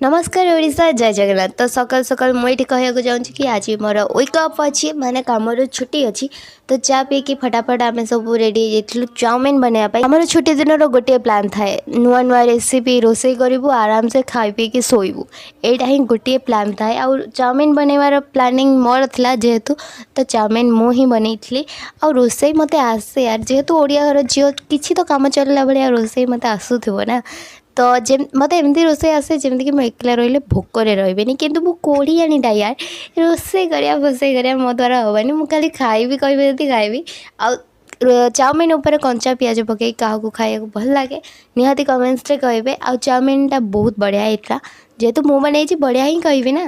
ନମସ୍କାର ଓଡ଼ିଶା, ଜୟ ଜଗନ୍ନାଥ। ତ ସକାଳୁ ସକାଳୁ ମୁଁ ଏଇଠି କହିବାକୁ ଚାହୁଁଛି କି ଆଜି ମୋର ୱିକ୍ ଅଫ୍ ଅଛି, ମାନେ କାମରୁ ଛୁଟି ଅଛି। ତ ଚା ପିଇକି ଫଟାଫଟ ଆମେ ସବୁ ରେଡ଼ି ହେଇଯାଇଥିଲୁ ଚାଉମିନ୍ ବନେଇବା ପାଇଁ। ଆମର ଛୁଟି ଦିନର ଗୋଟିଏ ପ୍ଲାନ୍ ଥାଏ, ନୂଆ ନୂଆ ରେସିପି ରୋଷେଇ କରିବୁ, ଆରାମସେ ଖାଇ ପିଇକି ଶୋଇବୁ। ଏଇଟା ହିଁ ଗୋଟିଏ ପ୍ଲାନ୍ ଥାଏ। ଆଉ ଚାଉମିନ୍ ବନେଇବାର ପ୍ଲାନିଂ ମୋର ଥିଲା ଯେହେତୁ, ତ ଚାଉମିନ୍ ମୁଁ ହିଁ ବନେଇଥିଲି। ଆଉ ରୋଷେଇ ମୋତେ ଆସେ ୟାର, ଯେହେତୁ ଓଡ଼ିଆ ଘର ଝିଅ, କିଛି ତ କାମ ଚଳିଲା ଭଳିଆ ରୋଷେଇ ମୋତେ ଆସୁଥିବ ନା। ତ ଯେ ମୋତେ ଏମିତି ରୋଷେଇ ଆସେ ଯେମିତିକି ମୁଁ ଏକଲା ରହିଲେ ଭୋକରେ ରହିବିନି। କିନ୍ତୁ ମୁଁ କୋଢ଼ିଆଣିଟା ୟାର, ରୋଷେଇ କରିବା ଫୋଷେଇ କରିବା ମୋ ଦ୍ୱାରା ହେବନି। ମୁଁ ଖାଲି ଖାଇବି, କହିବେ ଯଦି ଖାଇବି। ଆଉ ଚାଉମିନ୍ ଉପରେ କଞ୍ଚା ପିଆଜ ପକାଇ କାହାକୁ ଖାଇବାକୁ ଭଲ ଲାଗେ, ନିହାତି କମେଣ୍ଟସରେ କହିବେ। ଆଉ ଚାଉମିନ୍ଟା ବହୁତ ବଢ଼ିଆ ହେଇଥିଲା। ଯେହେତୁ ମୁଁ ବନେଇଛି, ବଢ଼ିଆ ହିଁ କହିବି ନା।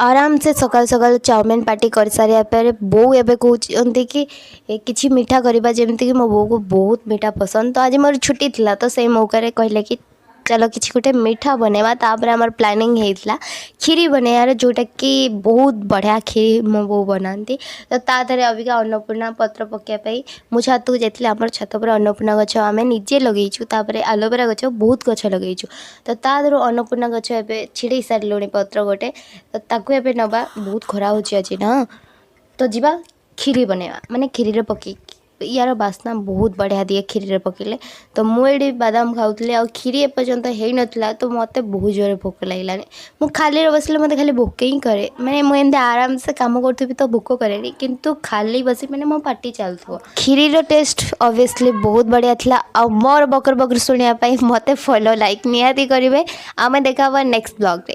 ଆରାମସେ ସକାଳୁ ସକାଳୁ ଚାଉମିନ୍ ପାର୍ଟି କରିସାରିବା ପରେ ବୋଉ ଏବେ କହୁଛନ୍ତି କି କିଛି ମିଠା କରିବା, ଯେମିତିକି ମୋ ବୋଉକୁ ବହୁତ ମିଠା ପସନ୍ଦ। ତ ଆଜି ମୋର ଛୁଟି ଥିଲା, ତ ସେଇ ମୌକାରେ କହିଲେ କି ଚାଲ କିଛି ଗୋଟେ ମିଠା ବନେଇବା। ତାପରେ ଆମର ପ୍ଲାନିଂ ହେଇଥିଲା କ୍ଷୀରି ବନେଇବାର, ଯେଉଁଟାକି ବହୁତ ବଢ଼ିଆ କ୍ଷୀରି ମୋ ବୋଉ ବନାନ୍ତି। ତ ତା ଦେହରେ ଅବିକା ଅନ୍ନପୂର୍ଣ୍ଣା ପତ୍ର ପକାଇବା ପାଇଁ ମୁଁ ଛାତକୁ ଯାଇଥିଲି। ଆମର ଛାତ ଉପରେ ଅନ୍ନପୂର୍ଣ୍ଣା ଗଛ ଆମେ ନିଜେ ଲଗେଇଛୁ, ତାପରେ ଆଲୋଭେରା ଗଛ, ବହୁତ ଗଛ ଲଗେଇଛୁ। ତ ତା ଦେହରୁ ଅନ୍ନପୂର୍ଣ୍ଣା ଗଛ ଏବେ ଛିଡ଼େଇ ସାରିଲୁଣି ପତ୍ର ଗୋଟେ, ତ ତାକୁ ଏବେ ନେବା। ବହୁତ ଖରା ହେଉଛି ଆଜି ନା, ତ ଯିବା କ୍ଷୀରି ବନେଇବା, ମାନେ କ୍ଷୀରିରେ ପକେଇକି। ୟାର ବାସ୍ନା ବହୁତ ବଢ଼ିଆ ଦିଏ କ୍ଷୀରିରେ ପକେଇଲେ। ତ ମୁଁ ଏଇଠି ବାଦାମ ଖାଉଥିଲି ଆଉ କ୍ଷୀରି ଏପର୍ଯ୍ୟନ୍ତ ହେଇନଥିଲା। ତ ମୋତେ ବହୁତ ଜୋରରେ ଭୋକ ଲାଗିଲାଣି। ମୁଁ ଖାଲିରେ ବସିଲେ ମୋତେ ଖାଲି ଭୋକ ହିଁ କରେ। ମାନେ ମୁଁ ଏମିତି ଆରାମସେ କାମ କରୁଥିବି ତ ଭୋକ କରେନି, କିନ୍ତୁ ଖାଲି ବସି ମାନେ ମୋ ପାଟି ଚାଲୁଥିବ। କ୍ଷୀରିର ଟେଷ୍ଟ ଅବଭିୟସଲି ବହୁତ ବଢ଼ିଆ ଥିଲା। ଆଉ ମୋର ବକର ବକର ଶୁଣିବା ପାଇଁ ମୋତେ ଫଲୋ, ଲାଇକ୍ ନିହାତି କରିବେ। ଆମେ ଦେଖା ହେବା ନେକ୍ସଟ ବ୍ଲଗ୍ରେ।